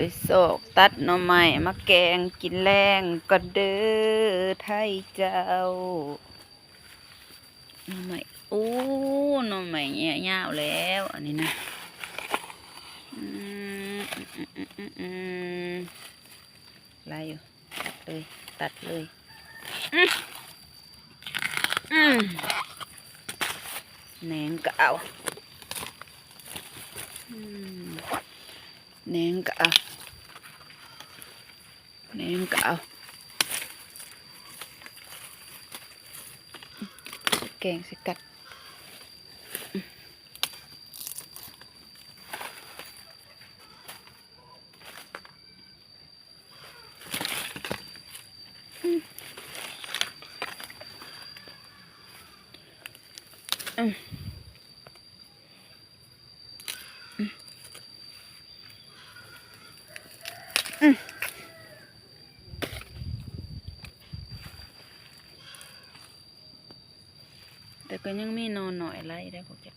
ໄປຊອກຕັດໜໍ່ໄມ້ມາແກງກິນແລງກ່ອນເດີໄທເຈົ້າ. ໜໍ່ໄມ້ ໂອ້ ໜໍ່ໄມ້ຍາວແລ້ວອັນນີ້ນະ. ອືມ ອືມ ອືມ ອືມ ອືມ ຫຼາຍຢູ່ ຕັດເລີຍ ຕັດເລີຍ. ອືມ ອືມ ແໜງກໍເອົາ ອືມ ແໜງກໍເອົາ ແໜງກໍເອົາ ແກງໃສ່ກັນ. ອືມ ອືມ ອືມ ແຕ່ກໍຍັງມີໜໍ່ນ້ອຍຫຼາຍເດ້ພວກເຈົ້າ.